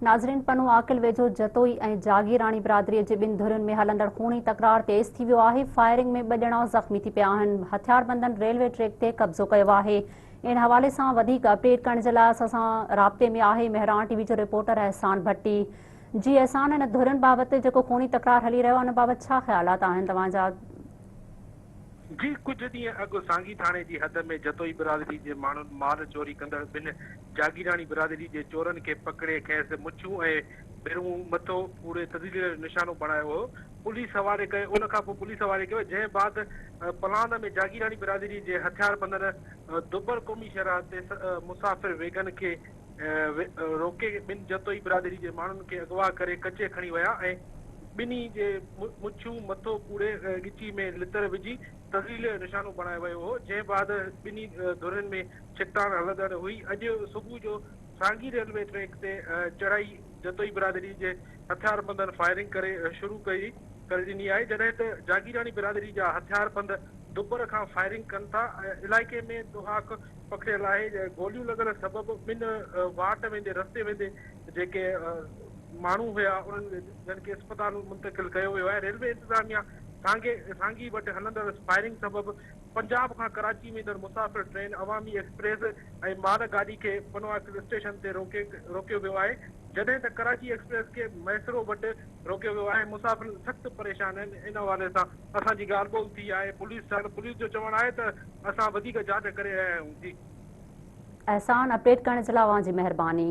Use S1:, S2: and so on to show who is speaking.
S1: ناظرين پنو عاقل ويجهو جتوئي ۽ جاگيراڻي برادري جي ٻن ڌرين ۾ هلندڙ خوني تڪرار تيز ٿي ويو آهي، فائرنگ ۾ ٻه ڄڻا زخمي ٿي پيا آهن، هٿياربندن ريلوي ٽريڪ تي قبضو ڪيو آهي. ان حوالي سان وڌيڪ اپڊيٽ ڪرڻ جي لاء اسان سان رابطي ۾ آهي مهراڻ ٽي وي جو رپورٽر احسان ڀٽي. جي احسان ان ڌرين بابت جيڪو خوني تڪرار هلي رهيو آهي ان بابت ڇا خيالات آهن توهان جا؟
S2: جي ڪجهه ڏينهن اڳ سانگي ٿاڻي جي حد ۾ جتوئي برادري جي ماڻهن مال چوري ڪندڙ ٻن جاگيراڻي برادري جي چورن کي پڪڙي کيس مڇون ۽ ڀرون مٿو ڪوڙي تذليل جو نشانو بڻايو هو پوليس حوالي ڪيو ان کانپوء پوليس حوالي ڪيو جنهن بعد پلاند ۾ جاگيراڻي برادري جي هٿياربندن دوبر قومي شاهراهه تي مسافر ويگن کي روڪي ٻن جتوئي برادري جي ماڻهن کي اغوا ڪري ڪچي کڻي ويا ۽ ٻنهي جي مڇون مٿو ڪوڙي ڳچي ۾ لتر وجهي تذليل جو نشانو بڻايو ويو هو، جنهن بعد ٻنهي ڌرين ۾ ڇڪتاڻ هلندڙ هئي. اڄ صبح جو سانگي ريلوي ٽريڪ تي چڙهائي جتوئي برادري جي هٿياربندن فائرنگ ڪري شروع ڪئي ڪري ڏني آهي، جڏهن ته جاگيراڻي برادري جا هٿياربند دوپهر کان فائرنگ ڪن ٿا، علائقي ۾ ڏهاڪ پکڙيل آهي، گوليون لڳڻ سبب ٻن واٽ ويندي رستي ويندي جيڪي ماڻهو هيا انهن جن کي اسپتال منتقل ڪيو ويو آهي، ريلوي انتظاميا سانگي سانگي وٽ هلندڙ فائرنگ سبب پنجاب کان ڪراچي ويندڙ مسافر ٽرين عوامي ايڪسپريس ۽ مال گاڏي کي پنوعاقل اسٽيشن تي روڪي روڪيو ويو آهي، جڏهن ته ڪراچي ايڪسپريس کي مهيسرو وٽ روڪيو ويو آهي، مسافر سخت پريشان آهن، ان حوالي سان اسان جي ڳالهه ٻولهه ٿي آهي پوليس سان، پوليس جو چوڻ آهي ته اسان وڌيڪ جاچ ڪري رهيا آهيون. جي.
S1: احسان اپڊيٽ ڪرڻ جي لاء اوهان جي مهرباني.